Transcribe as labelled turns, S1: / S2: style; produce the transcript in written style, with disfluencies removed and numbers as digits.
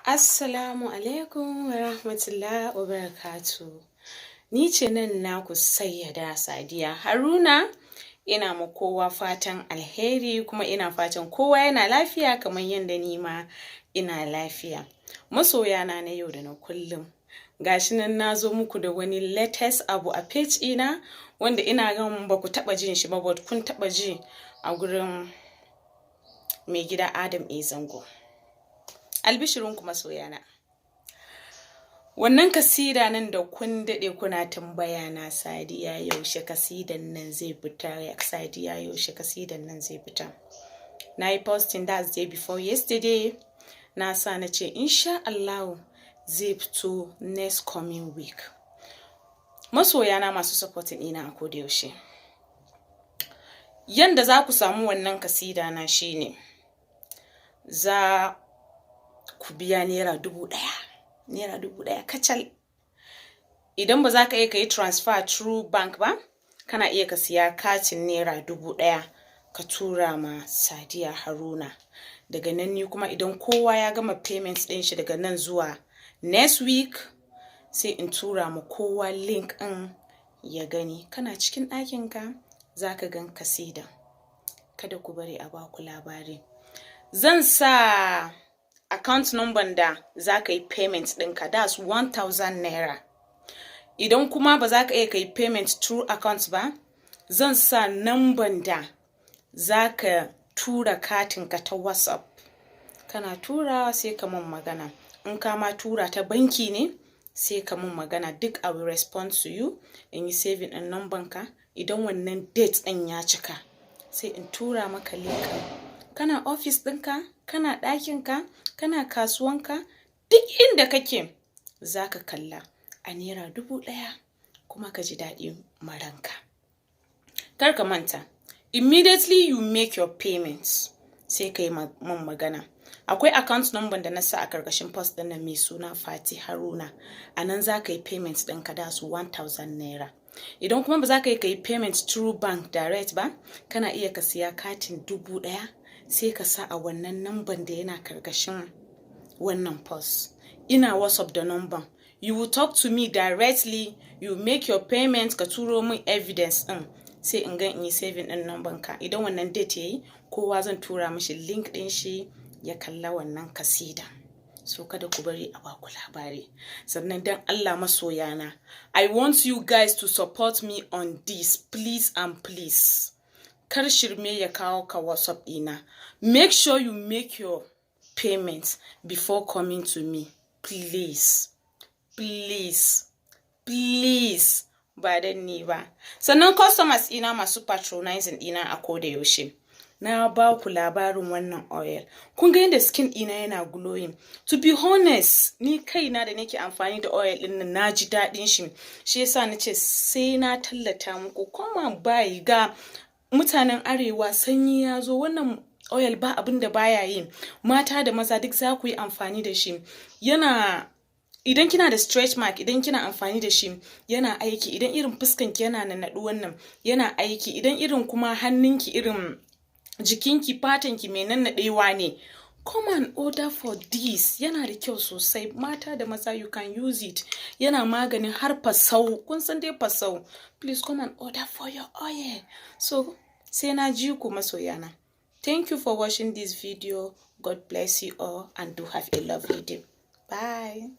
S1: Assalamu alaikum wa rahmatullah wa barakatu. Ni ce nan naku Sayyada Sadiya Haruna. Ina ma kowa fatan alheri, kuma ina fatan kowa yana lafiya kamar yadda ni ma ina lafiya. Masoyana na yau da na kullum. Gashi nan na zo muku da wani latest abu a page ina wanda ina gan ba ku taɓa jin shi ba, but kun taɓa ji a gurin mai gida Adam A. Zango. Albishirinku masoyana. Wannan kasida nan da kun daɗe kuna tambaya na, "Sadiya, yaushe kasidan nan zai fita? Sadiya, yaushe kasidan nan zai fita?" Na yi posting, that's day before yesterday. Na sa na ce insha Allahu zai fito next coming week. Masoyana masu supporting ina a koda yaushe. Yanda za ku samu wannan kasida na shine za ku biya ₦1,000. ₦1,000 kacal. Idan ba za ka iya ka yi transfer through bank ba, kana iya ka siya katin ₦1,000 ka tura ma Sadiya Haruna. Daga nan ni kuma, idan kowa ya gama payment ɗin shi daga nan zuwa next week, sai in tura ma kowa link ɗin ya gani. Kana cikin ɗakinka za ka gan kasida. Kada ku bari a baku labari. Zan sa account number da za ka yi payment ɗinka, that's 1000 naira. Idan kuma ba za ka iya ka yi payment through account ba, zan sa number da za ka tura katinka ta WhatsApp. Kana turawa sai ka mun magana. In ka ma tura ta banki ne, sai ka mun magana. Duk I will respond to you, in yi saving ɗin number ka. Idan wannan date ɗin ya cika, sai in tura maka link ɗin. Kana office ɗinka, kana ɗakinka, kana kasuwanka, duk inda kake za ka kalla a ₦1,000 kuma ka ji daɗi maranka. Kar ka manta, immediately you make your payments, sai ka yi mun magana. Akwai account number da na sa a karkashin post ɗin nan mai suna Fati Haruna. A nan za ka yi payment ɗinka, da su 1000 naira. Idan kuma ba za ka yi payment through bank direct ba, kana iya ka siya katin 1,000, sai ka sa a wannan number da yana karkashin wannan post. Ina WhatsApp da number. You will talk to me directly, you make your payment, ka turo min evidence ɗin. Sai in ga in yi saving ɗin number ka. Idan wannan date yayi, kowa zan tura mishi link ɗin shi ya kalla wannan kasida. So kada ku bari a baku labari. Sannan dan Allah masoyana, I want you guys to support me on this, please and please. Kar shirme ya kawo ka WhatsApp ɗina. Make sure you make your payment before coming to me. Please, please, please. Ba dan ni ba. Sannan customers ɗina masu patronizing ɗina a koda yaushe. Na ba ku labarin wannan oil. Kun ga yadda skin ɗina yana glowing. To be honest, ni kaina da nake amfani da oil ɗin nan, na ji daɗin shi. Shi yasa na ce sai na tallata muku. Come and buy. Ga mutanen Arewa, sanyi ya zo, wannan oil ba abin da baya yi. Mata da maza duk za ku yi amfani da shi. Yana idan kina da stretch mark, idan kina amfani da shi yana aiki. Idan irin fuskanki yana nannaɗu, wannan yana aiki. Idan irin kuma hannunki, irin jikinki, fatanki mai nannaɗewa ne, come and order for this. Yana da kyau sosai. Mata da maza, you can use it. Yana maganin har fasau. Kun san dai fasau. Please come and order for your oil. So sai na ji ku masoyana. Thank you for watching this video. God bless you all and do have a lovely day. Bye.